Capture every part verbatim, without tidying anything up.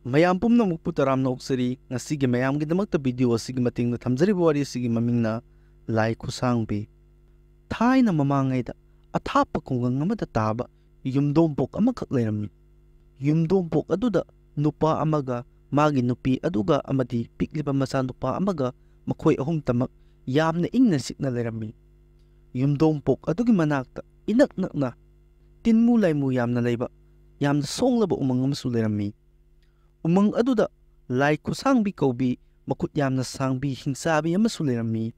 ꯃꯌꯥꯝ ꯄꯨꯝꯅꯃꯛꯄꯨ ꯇꯔꯥꯝꯅ ꯑꯣꯛꯆꯔꯤ꯫ ꯉꯁꯤꯒꯤ ꯃꯌꯥꯝꯒꯤꯗꯃꯛꯇ ꯚꯤꯗꯤꯑꯣ ꯑꯁꯤꯒꯤ ꯃꯇꯦꯡꯗ ꯊꯝꯖꯔꯤꯕ ꯋꯥꯔꯤ ꯑꯁꯤꯒꯤ ꯃꯃꯤꯡꯅ ꯂꯥꯏ ꯈꯨꯁꯥꯡꯕꯤ꯫ ꯊꯥꯏꯅ ꯃꯃꯥꯡꯉꯩꯗ ꯑꯊꯥꯞꯄ ꯈꯨꯡꯒꯪ ꯑꯃꯗ ꯇꯥꯕ ꯌꯨꯝꯗꯣꯡꯄꯣꯛ ꯑꯃꯈꯛ ꯂꯩꯔꯝꯃꯤ꯫ ꯌꯨꯝꯗꯣꯡꯄꯣꯛ ꯑꯗꯨꯗ ꯅꯨꯄꯥ ꯑꯃꯒ ꯃꯥꯒꯤ ꯅꯨꯄꯤ ꯑꯗꯨꯒ ꯑꯃꯗꯤ ꯄꯤꯛꯂꯤꯕ ꯃꯆꯥꯅꯨꯄꯥ ꯑꯃꯒ ꯃꯈꯣꯏ ꯑꯍꯨꯝꯇꯃꯛ ꯌꯥꯝꯅ ꯏꯪꯅ ꯆꯤꯛꯅ ꯂꯩꯔꯝꯃꯤ꯫ ꯌꯨꯝꯗꯣꯡꯄꯣꯛ ꯑꯗꯨꯒꯤ ꯃꯅꯥꯛꯇ ꯏꯅꯛ ꯅꯛꯅ ꯇꯤꯟꯃꯨ ꯂꯥꯏꯃꯨ ꯌꯥꯝꯅ ꯂꯩꯕ ꯌꯥꯝꯅ ꯁꯣꯡꯂꯕ ꯎꯃꯪ ꯑꯃꯁꯨ ꯂꯩꯔꯝꯃꯤ꯫ ꯎꯃꯪ ꯑꯗꯨꯗ ꯂꯥꯏ ꯈꯨꯁꯥꯡꯕꯤ ꯀꯧꯕꯤ ꯃꯈꯨꯠ ꯌꯥꯝꯅ ꯁꯥꯡꯕꯤ ꯍꯤꯡꯆꯥꯕꯤ ꯑꯃꯁꯨ ꯂꯩꯔꯝꯃꯤ꯫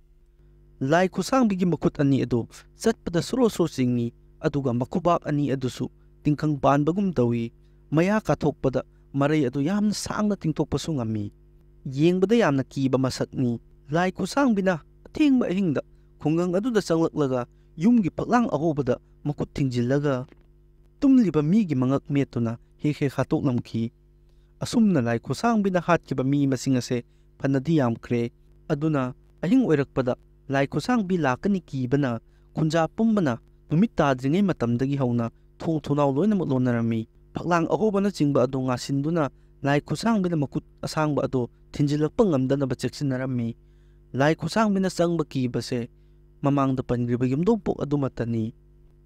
ꯂꯥꯏ ꯈꯨꯁꯥꯡꯕꯤꯒꯤ ꯃꯈꯨꯠ ꯑꯅꯤ ꯑꯗꯨ ꯆꯠꯄꯗ ꯁꯣꯔꯣ ꯁꯣꯔꯣ ꯆꯤꯡꯏ, ꯑꯗꯨꯒ ꯃꯈꯨꯕꯥꯛ ꯑꯅꯤ ꯑꯗꯨꯁꯨ ꯇꯤꯡꯈꯪ ꯄꯥꯟꯕꯒꯨꯝ ꯇꯧꯏ꯫ ꯃꯌꯥ ꯀꯥꯊꯣꯛꯄꯗ ꯃꯔꯩ ꯑꯗꯨ ꯌꯥꯝꯅ ꯁꯥꯡꯅ ꯇꯤꯡꯊꯣꯛꯄꯁꯨ ꯉꯝꯃꯤ꯫ ꯌꯦꯡꯕꯗ ꯌꯥꯝꯅ ꯀꯤꯕ ꯃꯁꯛꯅꯤ꯫ ꯂꯥꯏ ꯈꯨꯁꯥꯡꯕꯤꯅ ꯑꯊꯦꯡꯕ ꯑꯍꯤꯡꯗ ꯈꯨꯡꯒꯪ ꯑꯗꯨꯗ ꯆꯪꯂꯛꯂꯒ ꯌꯨꯝꯒꯤ ꯐꯛꯂꯥꯡ ꯑꯍꯣꯕꯗ ꯃꯈꯨꯠ ꯊꯤꯡꯖꯤꯜꯂꯒ ꯇꯨꯝꯂꯤꯕ ꯃꯤꯒꯤ ꯃꯉꯛ ꯃꯦꯠꯇꯨꯅ ꯍꯦꯛ ꯍꯦꯛ ꯍꯥꯠꯇꯣꯛꯂꯝꯈꯤ꯫ ꯑꯁꯨꯝꯅ ꯂꯥꯏ ꯈꯨꯁꯥꯡꯕꯤꯅ ꯍꯥꯠꯈꯤꯕ ꯃꯤ ꯃꯁꯤꯡ ꯑꯁꯦ ꯐꯅꯗꯤ ꯌꯥꯝꯈ꯭ꯔꯦ꯫ ꯑꯗꯨꯅ ꯑꯍꯤꯡ ꯑꯣꯏꯔꯛꯄꯗ ꯂꯥꯏ ꯈꯨꯁꯥꯡꯕꯤ ꯂꯥꯛꯀꯅꯤ ꯀꯤꯕꯅ ꯈꯨꯟꯖꯥ ꯄꯨꯝꯕꯅ ꯅꯨꯃꯤꯠ ꯇꯥꯗ꯭ꯔꯤꯉꯩ ꯃꯇꯝꯗꯒꯤ ꯍꯧꯅ ꯊꯣꯡ ꯊꯣꯡꯅꯥꯎ ꯂꯣꯏꯅꯃꯛ ꯂꯣꯟꯅꯔꯝꯃꯤ꯫ ꯐꯛꯂꯥꯡ ꯑꯍꯣꯕꯅꯆꯤꯡꯕ ꯑꯗꯨ ꯉꯥꯁꯤꯟꯗꯨꯅ ꯂꯥꯏ ꯈꯨꯁꯥꯡꯕꯤꯅ ꯃꯈꯨꯠ ꯑꯁꯥꯡꯕ ꯑꯗꯨ ꯊꯤꯟꯖꯤꯜꯂꯛꯄ ꯉꯝꯗꯅꯕ ꯆꯦꯛꯁꯤꯟꯅꯔꯝꯃꯤ꯫ ꯂꯥꯏ ꯈꯨꯁꯥꯡꯕꯤꯅ ꯆꯪꯕ ꯀꯤꯕꯁꯦ ꯃꯃꯥꯡꯗ ꯄꯟꯈ꯭ꯔꯤꯕ ꯌꯨꯝꯗꯣꯡꯄꯣꯛ ꯑꯗꯨꯃꯠꯇꯅꯤ꯫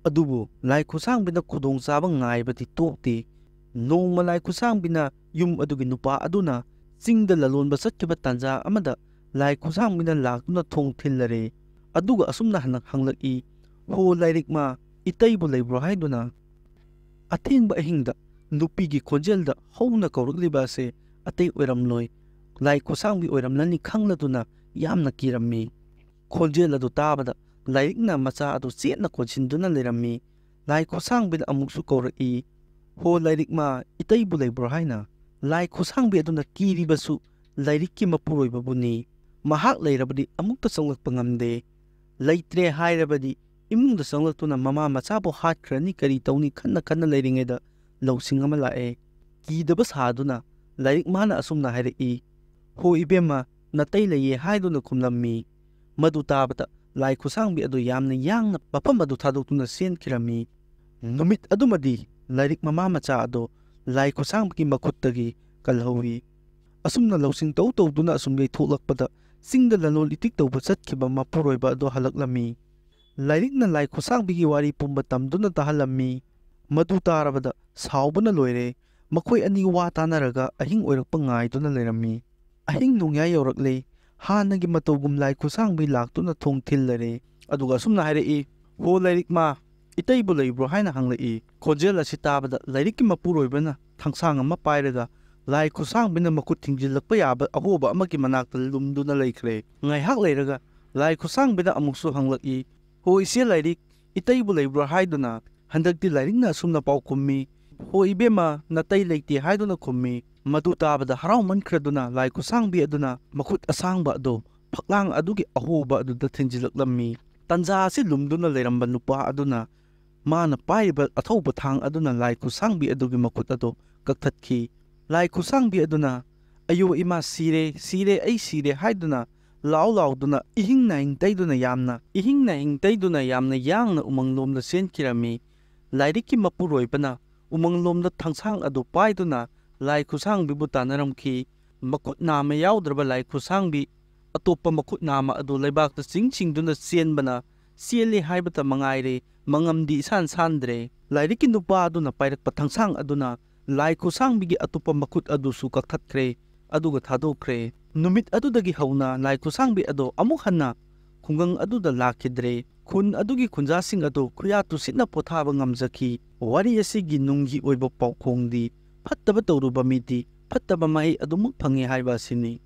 ꯑꯗꯨꯕꯨ ꯂꯥꯏ ꯈꯨꯁꯥꯡꯕꯤꯅ ꯈꯨꯗꯣꯡꯆꯥꯕ ꯉꯥꯏꯕꯗꯤ ꯇꯣꯛꯇꯦ꯫ ꯅꯣꯡꯃ ꯂꯥꯏ ꯈꯨꯁꯥꯡꯕꯤꯅ ꯌꯨꯝ ꯑꯗꯨꯒꯤ ꯅꯨꯄꯥ ꯑꯗꯨꯅ ꯆꯤꯡꯗ ꯂꯂꯣꯟꯕ ꯆꯠꯈꯤꯕ ꯇꯥꯟꯖꯥ ꯑꯃꯗ ꯂꯥꯏ ꯈꯨꯁꯥꯡꯕꯤꯅ ꯂꯥꯛꯇꯨꯅ ꯊꯣꯡ ꯊꯤꯜꯂꯔꯦ꯫ ꯑꯗꯨꯒ ꯑꯁꯨꯝꯅ ꯍꯟꯅ ꯍꯪꯂꯛꯏ, "ꯍꯣ ꯂꯥꯏꯔꯤꯛ ꯃꯥ, ꯏꯇꯩꯕꯨ ꯂꯩꯕ꯭ꯔꯣ?" ꯍꯥꯏꯗꯨꯅ꯫ ꯑꯊꯦꯡꯕ ꯑꯍꯤꯡꯗ ꯅꯨꯄꯤꯒꯤ ꯈꯣꯟꯖꯦꯜꯗ ꯍꯧꯅ ꯀꯧꯔꯛꯂꯤꯕ ꯑꯁꯦ ꯑꯇꯩ ꯑꯣꯏꯔꯝꯂꯣꯏ, ꯂꯥꯏ ꯈꯨꯁꯥꯡꯕꯤ ꯑꯣꯏꯔꯝꯂꯅꯤ ꯈꯪꯂꯗꯨꯅ ꯌꯥꯝꯅ ꯀꯤꯔꯝꯃꯤ꯫ ꯈꯣꯟꯖꯦꯜ ꯑꯗꯨ ꯇꯥꯕꯗ ꯂꯥꯏꯔꯤꯛꯅ ꯃꯆꯥ ꯑꯗꯨ ꯆꯦꯠꯅ ꯀꯣꯟꯁꯤꯟꯗꯨꯅ ꯂꯩꯔꯝꯃꯤ꯫ ꯂꯥꯏ ꯈꯨꯁꯥꯡꯕꯤꯅ ꯑꯃꯨꯛꯁꯨ ꯀꯧꯔꯛꯏ, "ꯍꯣ ꯂꯥꯏꯔꯤꯛ ꯃꯥ, ꯏꯇꯩꯕꯨ ꯂꯩꯕ꯭ꯔꯣ?" ꯍꯥꯏꯅ꯫ ꯂꯥꯏ ꯈꯨꯁꯥꯡꯕꯤ ꯑꯗꯨꯅ ꯀꯤꯔꯤꯕꯁꯨ ꯂꯥꯏꯔꯤꯛꯀꯤ ꯃꯄꯨꯔꯣꯏꯕꯕꯨꯅꯤ꯫ ꯃꯍꯥꯛ ꯂꯩꯔꯕꯗꯤ ꯑꯃꯨꯛꯇ ꯆꯪꯂꯛꯄ ꯉꯝꯗꯦ꯫ ꯂꯩꯇ꯭ꯔꯦ ꯍꯥꯏꯔꯕꯗꯤ ꯏꯃꯨꯡꯗ ꯆꯪꯂꯛꯇꯨꯅ ꯃꯃꯥ ꯃꯆꯥꯕꯨ ꯍꯥꯠꯈ꯭ꯔꯅꯤ, ꯀꯔꯤ ꯇꯧꯅꯤ ꯈꯟꯅ ꯈꯟꯅ ꯂꯩꯔꯤꯉꯩꯗ ꯂꯧꯁꯤꯡ ꯑꯃ ꯂꯥꯛꯑꯦ꯫ ꯀꯤꯗꯕ ꯁꯥꯗꯨꯅ ꯂꯥꯏꯔꯤꯛ ꯃꯥꯅ ꯑꯁꯨꯝꯅ ꯍꯥꯏꯔꯛꯏ, "ꯍꯣ ꯏꯕꯦꯝꯃ, ꯅꯥꯇꯩ ꯂꯩꯌꯦ" ꯍꯥꯏꯗꯨꯅ ꯈꯨꯝꯂꯝꯃꯤ꯫ ꯃꯗꯨ ꯇꯥꯕꯗ ꯂꯥꯏ ꯈꯨꯁꯥꯡꯕꯤ ꯑꯗꯨ ꯌꯥꯝꯅ ꯌꯥꯡꯅ ꯃꯐꯝ ꯑꯗꯨ ꯊꯥꯗꯣꯛꯇꯨꯅ ꯆꯦꯟꯈꯤꯔꯝꯃꯤ꯫ ꯅꯨꯃꯤꯠ ꯑꯗꯨꯃꯗꯤ ꯂꯥꯏꯔꯤꯛ ꯃꯃꯥ ꯃꯆꯥ ꯑꯗꯨ ꯂꯥꯏ ꯈꯨꯁꯥꯡꯕꯤꯒꯤ ꯃꯈꯨꯠꯇꯒꯤ ꯀꯜꯍꯧꯏ꯫ ꯑꯁꯨꯝꯅ ꯂꯧꯁꯤꯡ ꯇꯧ ꯇꯧꯗꯨꯅ ꯑꯁꯨꯝ ꯌꯩꯊꯣꯛꯂꯛꯄꯗ ꯆꯤꯡꯗ ꯂꯂꯣꯟ ꯏꯇꯤꯛ ꯇꯧꯕ ꯆꯠꯈꯤꯕ ꯃꯄꯨꯔꯣꯏꯕ ꯑꯗꯨ ꯍꯜꯂꯛꯂꯝꯃꯤ꯫ ꯂꯥꯏꯔꯤꯛꯅ ꯂꯥꯏ ꯈꯨꯠꯁꯥꯡꯕꯤꯒꯤ ꯋꯥꯔꯤ ꯄꯨꯝꯕ ꯇꯝꯗꯨꯅ ꯇꯥꯍꯜꯂꯝꯃꯤ꯫ ꯃꯗꯨ ꯇꯥꯔꯕꯗ ꯁꯥꯎꯕꯅ ꯂꯣꯏꯔꯦ꯫ ꯃꯈꯣꯏ ꯑꯅꯤ ꯋꯥ ꯇꯥꯅꯔꯒ ꯑꯍꯤꯡ ꯑꯣꯏꯔꯛꯄ ꯉꯥꯏꯗꯨꯅ ꯂꯩꯔꯝꯃꯤ꯫ ꯑꯍꯤꯡ ꯅꯣꯡꯌꯥꯏ ꯌꯧꯔꯛꯂꯦ꯫ ꯍꯥꯟꯅꯒꯤ ꯃꯇꯧꯒꯨꯝ ꯂꯥꯏ ꯈꯨꯠꯁꯥꯡꯕꯤ ꯂꯥꯛꯇꯨꯅ ꯊꯣꯡ ꯊꯤꯜꯂꯔꯦ꯫ ꯑꯗꯨꯒ ꯑꯁꯨꯝꯅ ꯍꯥꯏꯔꯛꯏ, "ꯍꯣ ꯂꯥꯏꯔꯤꯛ ꯃꯥ, ꯏꯇꯩꯕꯨ ꯂꯩꯕ꯭ꯔꯣ?" ꯍꯥꯏꯅ ꯍꯪꯂꯛꯏ꯫ ꯈꯣꯟꯖꯦꯜ ꯑꯁꯤ ꯇꯥꯕꯗ ꯂꯥꯏꯔꯤꯛꯀꯤ ꯃꯄꯨꯔꯣꯏꯕꯅ ꯊꯥꯡꯁꯥꯡ ꯑꯃ ꯄꯥꯏꯔꯒ ꯂꯥꯏ ꯈꯨꯠꯁꯥꯡꯕꯤꯅ ꯃꯈꯨꯠ ꯊꯤꯡꯖꯤꯜꯂꯛꯄ ꯌꯥꯕ ꯑꯍꯣꯕ ꯑꯃꯒꯤ ꯃꯅꯥꯛꯇ ꯂꯨꯝꯗꯨꯅ ꯂꯩꯈ꯭ꯔꯦ꯫ ꯉꯥꯏꯍꯥꯛ ꯂꯩꯔꯒ ꯂꯥꯏ ꯈꯨꯠꯁꯥꯡꯕꯤꯅ ꯑꯃꯨꯛꯁꯨ ꯍꯪꯂꯛꯏ, "ꯍꯣ ꯏꯆꯦ ꯂꯥꯏꯔꯤꯛ, ꯏꯇꯩꯕꯨ ꯂꯩꯕ꯭ꯔꯣ?" ꯍꯥꯏꯗꯨꯅ꯫ ꯍꯟꯗꯛꯇꯤ ꯂꯥꯏꯔꯤꯛꯅ ꯑꯁꯨꯝꯅ ꯄꯥꯎꯈꯨꯝꯃꯤ, "ꯍꯣ ꯏꯕꯦꯝꯃ, ꯅꯇꯩ ꯂꯩꯇꯦ" ꯍꯥꯏꯗꯨꯅ ꯈꯨꯝꯃꯤ꯫ ꯃꯗꯨ ꯇꯥꯕꯗ ꯍꯔꯥꯎꯃꯟꯈ꯭ꯔꯗꯨꯅ ꯂꯥꯏ ꯈꯨꯠꯁꯥꯡꯕꯤ ꯑꯗꯨꯅ ꯃꯈꯨꯠ ꯑꯁꯥꯡꯕ ꯑꯗꯨ ꯐꯛꯂꯥꯡ ꯑꯗꯨꯒꯤ ꯑꯍꯣꯕ ꯑꯗꯨꯗ ꯊꯤꯟꯖꯤꯜꯂꯛꯂꯝꯃꯤ꯫ ꯇꯟꯖꯥ ꯑꯁꯤ ꯂꯨꯝꯗꯨꯅ ꯂꯩꯔꯝꯕ ꯅꯨꯄꯥ ꯑꯗꯨꯅ ꯃꯥꯅ ꯄꯥꯏꯔꯤꯕ ꯑꯊꯧꯕ ꯊꯥꯡ ꯑꯗꯨꯅ ꯂꯥꯏ ꯈꯨꯠꯁꯥꯡꯕꯤ ꯑꯗꯨꯒꯤ ꯃꯈꯨꯠ ꯑꯗꯨ ꯀꯛꯊꯠꯈꯤ꯫ ꯂꯥꯏ ꯈꯨꯠꯁꯥꯡꯕꯤ ꯑꯗꯨꯅ, "ꯑꯌꯣ ꯏꯃꯥ, ꯁꯤꯔꯦ, ꯁꯤꯔꯦ, ꯑꯩ ꯁꯤꯔꯦ" ꯍꯥꯏꯗꯨꯅ ꯂꯥꯎ ꯂꯥꯎꯗꯨꯅ ꯏꯍꯤꯡ ꯅꯥꯍꯤꯡ ꯇꯩꯗꯨꯅ ꯌꯥꯝꯅ, ꯏꯍꯤꯡ ꯅꯥꯍꯤꯡ ꯇꯩꯗꯨꯅ ꯌꯥꯝꯅ ꯌꯥꯡꯅ ꯎꯃꯪꯂꯣꯝꯗ ꯆꯦꯟꯈꯤꯔꯝꯃꯤ꯫ ꯂꯥꯏꯔꯤꯛꯀꯤ ꯃꯄꯨꯔꯣꯏꯕꯅ ꯎꯃꯪꯂꯣꯝꯗ ꯊꯥꯡꯁꯥꯡ ꯑꯗꯨ ꯄꯥꯏꯗꯨꯅ ꯂꯥꯏ ꯈꯨꯠꯁꯥꯡꯕꯤꯕꯨ ꯇꯥꯟꯅꯔꯝꯈꯤ꯫ ꯃꯈꯨꯠ ꯅꯥꯝꯃ ꯌꯥꯎꯗ꯭ꯔꯕ ꯂꯥꯏ ꯈꯨꯠꯁꯥꯡꯕꯤ ꯑꯇꯣꯞꯄ ꯃꯈꯨꯠ ꯅꯥꯝꯃ ꯑꯗꯨ ꯂꯩꯕꯥꯛꯇ ꯆꯤꯡ ꯆꯤꯡꯗꯨꯅ ꯆꯦꯟꯕꯅ ꯆꯦꯜꯂꯦ ꯍꯥꯏꯕꯇ ꯃꯉꯥꯏꯔꯦ, ꯃꯉꯝꯗꯤ ꯏꯁꯥꯟ ꯁꯥꯟꯗ꯭ꯔꯦ꯫ ꯂꯥꯏꯔꯤꯛꯀꯤ ꯅꯨꯄꯥ ꯑꯗꯨꯅ ꯄꯥꯏꯔꯛꯄ ꯊꯥꯡꯁꯥꯡ ꯑꯗꯨꯅ ꯂꯥꯏ ꯈꯨꯠꯁꯥꯡꯕꯤꯒꯤ ꯑꯇꯣꯞꯄ ꯃꯈꯨꯠ ꯑꯗꯨꯁꯨ ꯀꯛꯊꯠꯈ꯭ꯔꯦ, ꯑꯗꯨꯒ ꯊꯥꯗꯣꯛꯈ꯭ꯔꯦ꯫ ꯅꯨꯃꯤꯠ ꯑꯗꯨꯗꯒꯤ ꯍꯧꯅ ꯂꯥꯏ ꯈꯨꯠꯁꯥꯡꯕꯤ ꯑꯗꯣ ꯑꯃꯨꯛ ꯍꯟꯅ ꯈꯨꯡꯒꯪ ꯑꯗꯨꯗ ꯂꯥꯛꯈꯤꯗ꯭ꯔꯦ꯫ ꯈꯨꯟ ꯑꯗꯨꯒꯤ ꯈꯨꯟꯖꯥꯁꯤꯡ ꯑꯗꯨ ꯈꯨꯌꯥ ꯇꯨꯁꯤꯠꯅ ꯄꯣꯊꯥꯕ ꯉꯝꯖꯈꯤ꯫ ꯋꯥꯔꯤ ꯑꯁꯤꯒꯤ ꯅꯨꯡꯒꯤ ꯑꯣꯏꯕ ꯄꯥꯎꯈꯣꯡꯗꯤ ꯐꯠꯇꯕ ꯇꯧꯔꯨꯕ ꯃꯤꯗꯤ ꯐꯠꯇꯕ ꯃꯍꯩ ꯑꯗꯨꯃꯛ ꯐꯪꯉꯤ ꯍꯥꯏꯕ ꯑꯁꯤꯅꯤ꯫